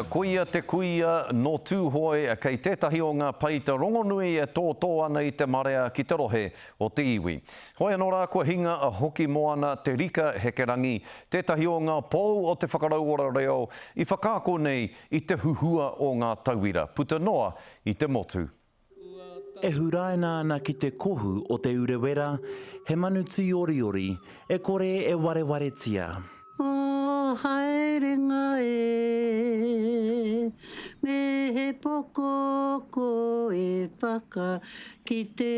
Koia te kuia nō Tūhoe kei tētahi o ngā peita rongonui e tōtō ana i te marea ki te rohe o te iwi. Hoi anō rā kua hinga a Hokimoana Te Rika Hekerangi, tētahi o ngā pou o te whakarauora reo i whakaako nei i te huhua o ngā tauira puta noa i te motu. E huraina ana ki te kohu o Te Urewera, he manu tīoriori, e kore e warewaretia. O haerenga e, me he pokoko e whakakite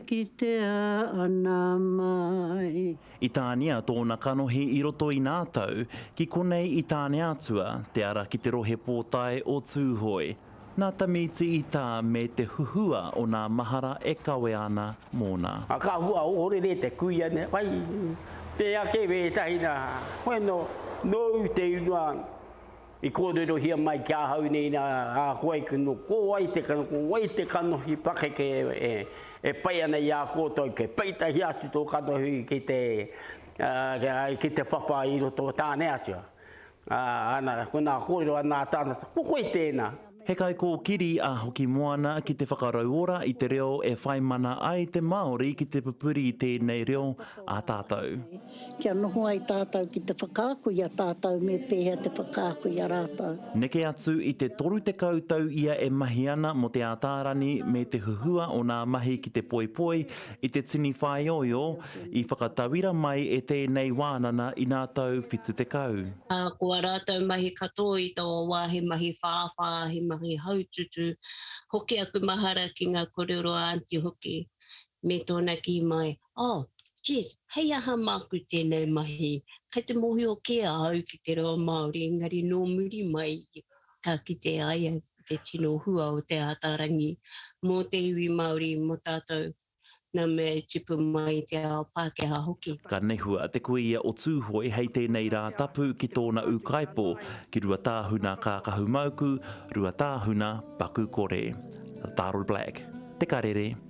kitea ana mai. I tānia tōna kanohi i roto i nā tau, ki konei i Tāneatua, te ara ki te rohe pōtae o Tūhoe. Nā Tamiti i tā me te huhua o nā mahara e kawea ana mōna. A ka hua ohorere te kuia nei, wai, te ake wētahi nā, hoi anō, nōu te ingoa i kōrerohia mai ki ahau nei nā, ā, ko wai, ko wai te, ko wai te kanohi pakeke e, e pai ana i a koutou, kei pai tahi atu tō kanohi ki te, ā, ki te papa i roto o Tāneatua. Ā, ana, ko nā kōrero a nā tāngata, ko koe tēnā. He kaikōkiri a Hokimoana ki te whakarauora i te reo e whai mana ai te Māori ki te pupuri i tēnei reo a tātou. Kia noho ai tātou ki te whakaako i a tātou me pēhea te whakaako i a rātou. Neke atu i te 30 tau ia e mahi ana mō Te Ātaarangi me te huhua o nā mahi ki te poipoi i te tini whāioio i whakatauira mai e tēnei wānana i nā tau 70. Ā, ko ā rātou mahi katoa i taua wā he mahi whāwhā, he mahi haututu. Hoki aku mahara ki ngā korero a Aunty hoki, me tōna kī mai, Oh, Jess, hei aha māku tēnei mahi? Kei te mōhio kē ahau ki te reo Māori, engari nō muri mai ka kite ai au i te tino hua o Te Ātaarangi mō te iwi Māori, mō tātou nā mea i tipu mai i te ao Pākehā hoki. Ka nehua te kuia o Tūhoe hei tēnei rā tapu ki tōna ūkaipō, ki Ruatāhuna Kākahumauku, Ruatāhuna Paku Kore. Darryl Black, Te Karere.